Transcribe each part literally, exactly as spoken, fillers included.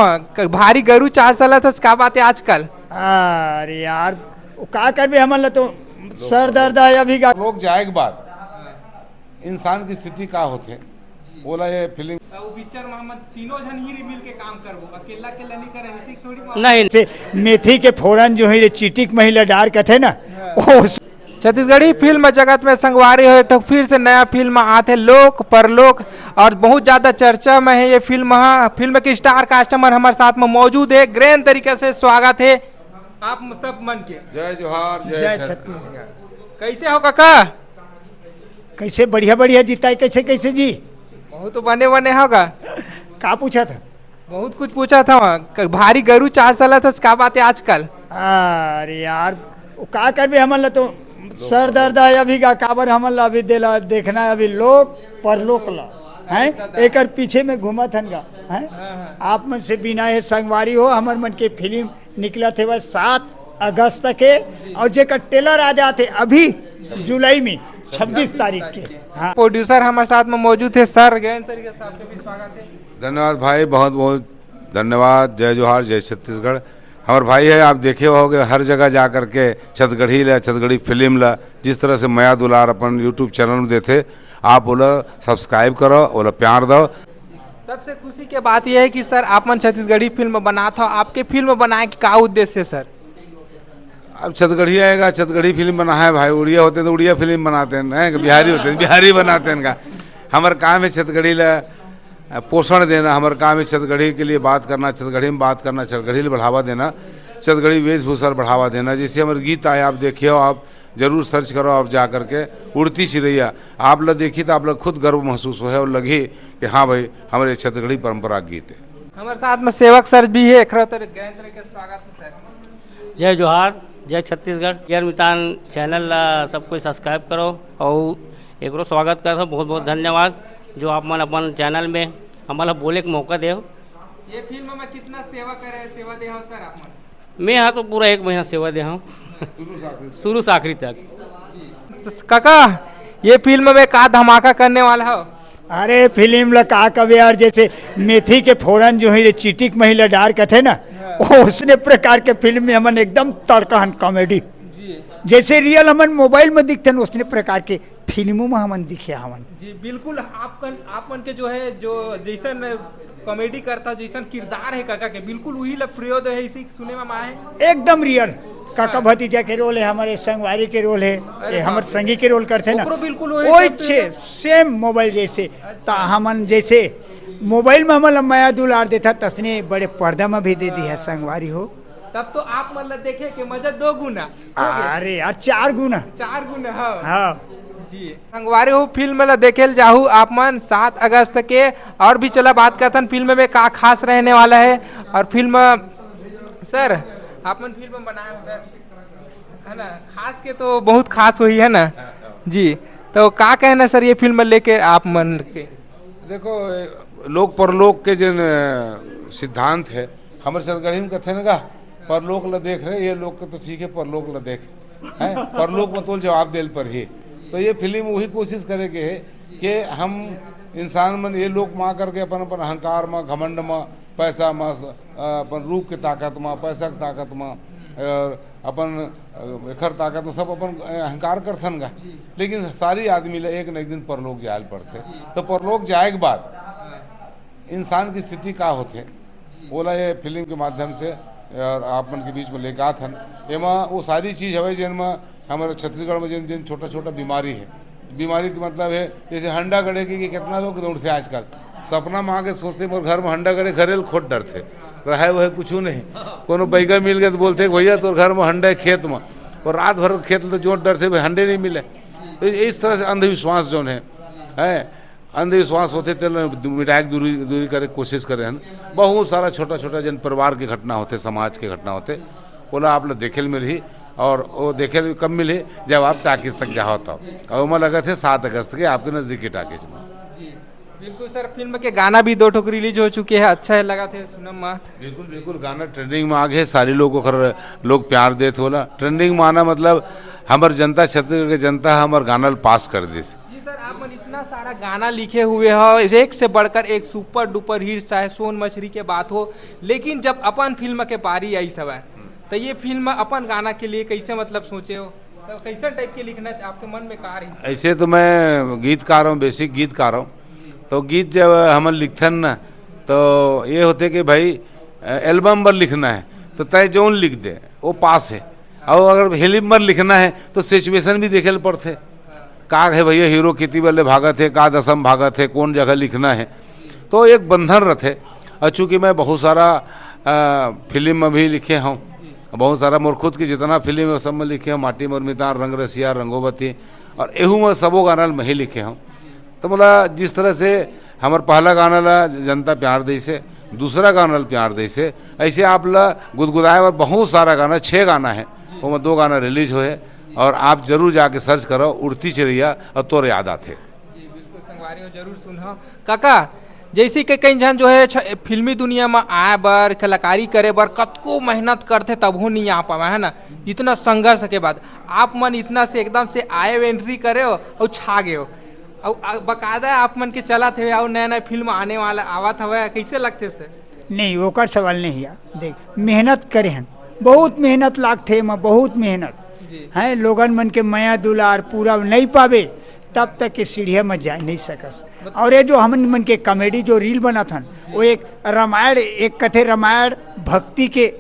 हाँ, क-, भारी गरू चास चलत हस, का बात है आजकल? अरे यार, वो का करबे, हमन ला तो सर दर्द है अभी का। लोग जाए के बाद इंसान की स्थिति का होथे, ओला ये फिल्म। वो पिक्चर में हम तीनों झन ही मिल के काम करबो, अकेला अकेला नहीं करे, इसी थोड़ी बात। नहीं। से मेथी के फोरन जो है रे, चिटिक महिला डार कथे ना, हाँ। ओ छत्तीसगढ़ी फिल्म जगत में संगवारी हो, एक ठो फिर से नया फिल्म आथे लोक परलोक, और बहुत ज्यादा चर्चा में है ये फिल्म। हाँ, फिल्म के स्टार कास्ट हमर, हमर साथ में मौजूद है, ग्रैंड तरीके से स्वागत है आप सब मन के। जय जोहार, जय जय छत्तीसगढ़। छत्तीसगढ़। कैसे हो काका? कैसे? बढ़िया बढ़िया जीता है, कैसे कैसे जी? बहुत तो बने बने होगा। का पूछा था? बहुत कुछ पूछा था वहाँ। क-, भारी गरू चास चलत हस, का बात है आजकल? अरे यार, वो का करबे, हमन ला तो सर दर्द है अभी का, काबर हमन ला अभी देला देखना है अभी लोक परलोक ला, हैं? एकर पीछे में घूमत हन गा, हैं? आप मन से बिना ये संगवारी हो, हमर मन के फिल्म निकलत हे बस सात अगस्त के, और जेकर ट्रेलर आ जात हे अभी जुलाई में छब्बीस तारीख के। हाँ। प्रोड्यूसर हमर साथ में मौजूद है सर, ग्रैंड तरीके से आपके भी स्वागत है। धन्यवाद भाई, बहुत बहुत धन्यवाद। जय जोहार, जय छत्तीसगढ़। हमर भाई है, आप देखे होगे हर जगह जा करके छत्तीसगढ़ी ला, छत्तीसगढ़ी फिल्म ला जिस तरह से मया दुलार अपन YouTube चैनल में देथे, आप ओला सब्सक्राइब करो, ओला प्यार दो। सबसे खुशी के बात यह है कि सर, आप मन छत्तीसगढ़ी फिल्म बनात हो, आपके फिल्म बनाए के का उद्देश्य है सर? अब छत्तीसगढ़ी आएगा, छत्तीसगढ़ी फिल्म बना है भाई, उड़िया होते तो उड़िया फिल्म बनाते हैं, हैं? बिहारी होते हैं, बिहारी बनाते हैं का। हमर काम है छत्तीसगढ़ी ला, अ, पोषण देना, हमर काम है छत्तीसगढ़ी के लिए बात करना, छत्तीसगढ़ी में बात करना, छत्तीसगढ़ी ला बढ़ावा देना, छत्तीसगढ़ी वेशभूषा ला बढ़ावा देना। जैसे हमर गीत आए, आप देखिए, आप जरूर सर्च करो, आप जा करके उड़ती चिरैया, आप ला देखी तो आप ला खुद गर्व महसूस होहे और लगी कि हाँ भाई, हमर छत्तीसगढ़ी परंपरा गीत है। हमर साथ में सेवक सर भी है, एकरो तरह ग्रैंड तरीके से स्वागत है सर। जय जोहार, जय छत्तीसगढ़। पियर मितान चैनल ला सब कोई सब्सक्राइब करो और एकरो स्वागत करत हो। बहुत बहुत धन्यवाद जो आप मन अपन चैनल में हमन ला बोले के मौका देव। ये फिल्म में कितना सेवा करे, सेवा दे हो सर आप मन? मैं हा तो पूरा एक महीना सेवा दे हूँ। शुरू से आखिरी तक। काका, ये फिल्म में का धमाका करने वाला हो? अरे, फिल्म ला का कबे यार, जैसे मेथी के फोरन जो है रे, चिटिक महिला डार कथे ना, हाँ। उसने प्रकार के फिल्म में हमन एकदम तड़का हन कॉमेडी। जी। जैसे रियल हमन मोबाइल में दिखथन, उसने प्रकार के फिल्मों में हमन दिखे हवन। जी, बिल्कुल। आप कन, आप मन के जो है, जो जैसन कॉमेडी करता, जैसन किरदार है काका के, बिल्कुल वही ला प्रयोग है, इसी सुने में आए। एकदम रियल। काका हाँ। भतीजा के रोल है, हमर संगवारी के रोल है, अरे ये हमर बाप रे। संगी के रोल करथे ना, ओकरो बिल्कुल वही ओही सब छे, एकदम। सेम मोबाइल जैसे। अच्छा। ता हमन जैसे मोबाइल में हमन ला मया दुलार देथा, तसने बड़े पर्दा में भी दे दी है हाँ। संगवारी हो। तब तो आप मन ला देखे के मजा दो गुना। अरे यार, चार गुना। चार गुना, हाँ। हाँ। जी। संगवारी हो, फिल्म ला देखे ल जाहू आप मन सात अगस्त के। और भी चला बात करथन फिल्म में का खास रहने वाला है। और फिल्म, सर, आप मन फिल्म बनाए हो सर, है ना? खास के तो बहुत खास होही, है ना? जी। तो का कहना सर ये फिल्म लेके आप मन के? देखो, लोक परलोक के जिन, अ, सिद्धांत है, हमर छत्तीसगढ़ी में कथे न का, "परलोक ल देख रे, ये लोक के तो ठीक है, परलोक ल देख।" हैं? परलोक में तोल जवाब देल पर ही। तो ये फिल्म वही कोशिश करे के है कि हम इंसान मन ये लोक में आ करके अपन, अपन अहंकार में, घमंड में, पैसा में, अ, अपन रूप के ताकत में, पैसा के ताकत में, और अपन, अ, एखर ताकत में सब अपन, अ, अहंकार करथन गा। लेकिन सारी आदमी ला एक न एक दिन परलोक जाए ल पड़थे। तो परलोक जाए के बाद इंसान की स्थिति का होथे, ओला ये फिल्म के माध्यम से और आप मन के बीच में लेके आत हन। एमा वो सारी चीज हवे, जेन म हमर छत्तीसगढ़ में जेन, जेन छोटा-छोटा बीमारी है, बीमारी के मतलब है, जैसे हंडा गड़े के, के कितना लोग दौड़थे आजकल। सपना में आके सोचथे, "मोर घर में हंडा गड़े," घरे ल खोट डरथे, रहे वहे कुछू नहीं। कोनो बैगा मिल गए तो बोलथे, "भैया, तोर घर में हंडा है खेत में," और रात भर खेत ल तो जोत डरथे, भाई, हंडे नहीं मिले। तो इस तरह से अंधविश्वास जोन है, है, अंधविश्वास होथे, तेला दू-, मिटाए के दूरी, दूरी करे के कोशिश करे हन। बहुत सारा छोटा-छोटा जन परिवार के घटना होथे, समाज के घटना होथे, ओला आप ला देखे ल मिलही। और वो देखे ल कब मिलही? जब आप टाकीज तक जाहो तब। और ओमा लगत हे सात अगस्त के आपके नजदीकी टाकीज में। जी, बिल्कुल सर, फिल्म के गाना भी दो ठोक रिलीज हो चुके हैं, अच्छा है, लगत हे सुनम मा। बिल्कुल, बिल्कुल, गाना ट्रेंडिंग में आ गए, सारे लोग ओकर लोग प्यार देत होला। ट्रेंडिंग में आना मतलब हमर जनता, छत्तीसगढ़ के जनता हमर गाना ल पास कर दिस। जी सर, आप मन इतना सारा गाना लिखे हुए हो, एक से बढ़कर एक सुपर डुपर हिट, चाहे सोन मछरी के बात हो, लेकिन जब अपन फिल्म के पारी आई हवय, तो ये फिल्म अपन गाना के लिए कैसे, मतलब, सोचे हो? क-, कैसन टाइप के लिखना च-, आपके मन में का रही? ऐसे तो मैं गीतकार हूँ, बेसिक गीतकार हूँ। तो गीत जब हमन लिखथन ना, तो ये होथे कि भाई, अ, एल्बम बर लिखना है, तो तय जौन लिख दे, वो पास है। और अगर फिल्म बर लिखना है, तो सिचुएशन भी देखे ल पड़थे। का है भैया, हीरो किती बल्ले भागत है, का दशा म भागत है, कौन जगह लिखना है, तो एक बंधन रथे। और चूँकि मैं बहुत सारा, अ, फिल्म में भी लिखे हूँ, बहुत सारा मोर खुद की जितना फिल्म है, सब में लिखे हूँ, माटी मोर मितान, रंग रसिया, रंगोवती, और एहू में सबो गाना ल मैं ही लिखे हूँ। तो मोला जिस तरह से हमर पहला गाना ला जनता प्यार देइसे, दूसरा गाना ला प्यार देइसे, ऐसे आप ला गुदगुदाए बर बहुत सारा गाना, छः गाना है, ओमा दो गाना रिलीज होए हे, और आप जरूर जाके सर्च करो, उड़ती चिड़ैया और तोर याद आथे। जी, बिल्कुल संगवारी हो, जरूर सुनहो। काका, जैसे कि कई झन जो है छ-, फिल्मी दुनिया में आए बर, कलाकारी करे बर कतको मेहनत करथे, तबो नहीं आ पावे, है ना? इतना संघर्ष के बाद आप मन इतना से एकदम से आए हो, एंट्री करे हो और छा गए हो। अउ, अ, बकायदा आप मन के चलत हवे, अउ नया-नया फिल्म आने वाला, आवत हवे, कैसे लगथे सर? नहीं, ओकर सवाल नहीं है। देख, मेहनत करे हन, बहुत मेहनत लागथे एमा, बहुत मेहनत जी। है। लोगन मन के मया दुलार पूरा नहीं पावे, तब तक के सीढ़िया में जा नहीं सकस। और ये जो हमन मन के कॉमेडी जो रील बनत हन, वो एक रामायण, एक कथे रामायण भक्ति के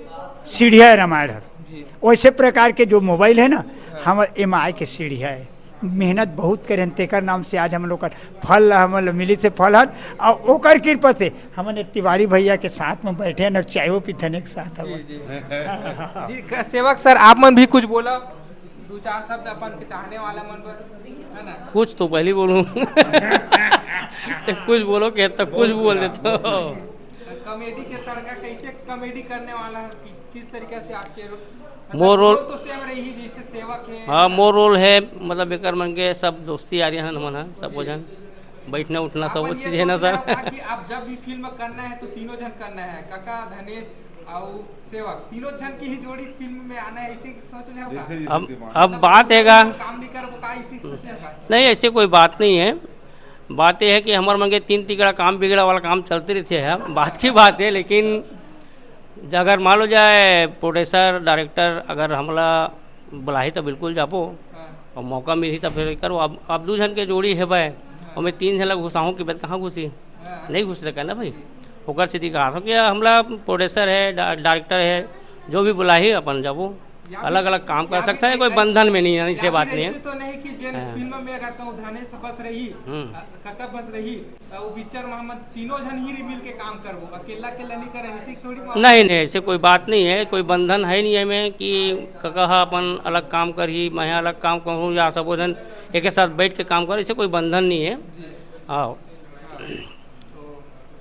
सीढ़िया रामायण हर। जी। वैसे प्रकार के जो मोबाइल है ना, हमर एम आई के सीढ़िया है। मेहनत बहुत करे हन, तेकर नाम से आज हम लोग कर फल ला हमन ल मिली से फल हन, और ओकर कृपा से हमन एक तिवारी भैया के साथ में बैठे हन और चायो पीथन एक साथ हमन। जी, जी। जी, क-, सेवक सर, आप मन भी कुछ बोला, दो चार शब्द अपन के चाहने वाला मन पर, है ना? कुछ तो पहले बोलूं। तो कुछ बोलो, कहता कुछ बोल देता हूँ। कॉमेडी के तड़का कैसे कॉमेडी करने वाला है, किस, किस तरीके से आपके रो-, मतलब मोर रोल रोल तो सेम रही है, जैसे सेवक है। हाँ, मोर रोल है, मतलब एकर मन के सब दोस्ती यारी हन हमन ह, सबो झन बैठना उठना सब अपन ये चीज है ना सोच सर। रहे हो कि आप जब भी फिल्म करना है तो तीनों झन करना है, काका, धनेश और सेवक, तीनों झन की ही जोड़ी फिल्म में आना है, ऐसे सोच रहे हो का? जैसे अब, जिसके मान अब मतलब बात दूसरा हैगा। काम नहीं करबो का, ऐसे सोच रहे हो का? नहीं, ऐसे कोई बात नहीं है। बात यह है कि हमर मन के तीन तिकड़ा काम बिगड़ा वाला काम चलते रहते हैं, बात की बात है। लेकिन अगर मान लो जाए प्रोड्यूसर डायरेक्टर अगर हमला बुलाही तो बिल्कुल जाबो, हाँ। और मौका मिलही तो फिर करो। अब, अब दू झन के जोड़ी है भाई, हाँ। और मैं तीन झन ला घुसाहूँ कि मैं कहाँ घुसी? हाँ। नहीं घुस सका ना भाई। ओकर सेती कहा था कि हमला प्रोड्यूसर है, डा-, डायरेक्टर है, जो भी बुलाही अपन जाबो, या अलग-अलग फिर, काम कर या सकता फिर है, कोई ऐ-, बंधन में नहीं है, या इसे फिर बात नहीं है। ऐसे तो नहीं कि जेन हाँ। फिल्म में अगर कहूँ धनेश बस रही, हम्म। अ, कका बस रही, तो वो पिक्चर में हम तीनों झन ही मिल के काम करबो, अकेला अकेला नहीं करे, ऐसी थोड़ी बात। नहीं, नहीं, ऐसे कोई बात नहीं है, कोई बंधन है नहीं है में कि कका हा अपन अलग काम करही, मैं अलग काम करूँ या सबो झन एक साथ बैठ के काम कर, ऐसे कोई बंधन नहीं है। जी। हाँ। तो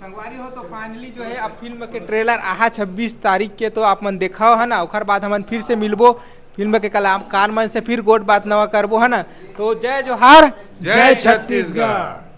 संगवारी हो, तो finally जो है, अब फिल्म के ट्रेलर आहा छब्बीस तारीख के, तो आप मन देखाओ, है ना, ओकर बाद हमन फिर से मिलबो, फिल्म के कलाकार मन से फिर गोठ बात नवा करबो, है ना। तो जय जोहार, जय जय छत्तीसगढ़। छत्तीसगढ़।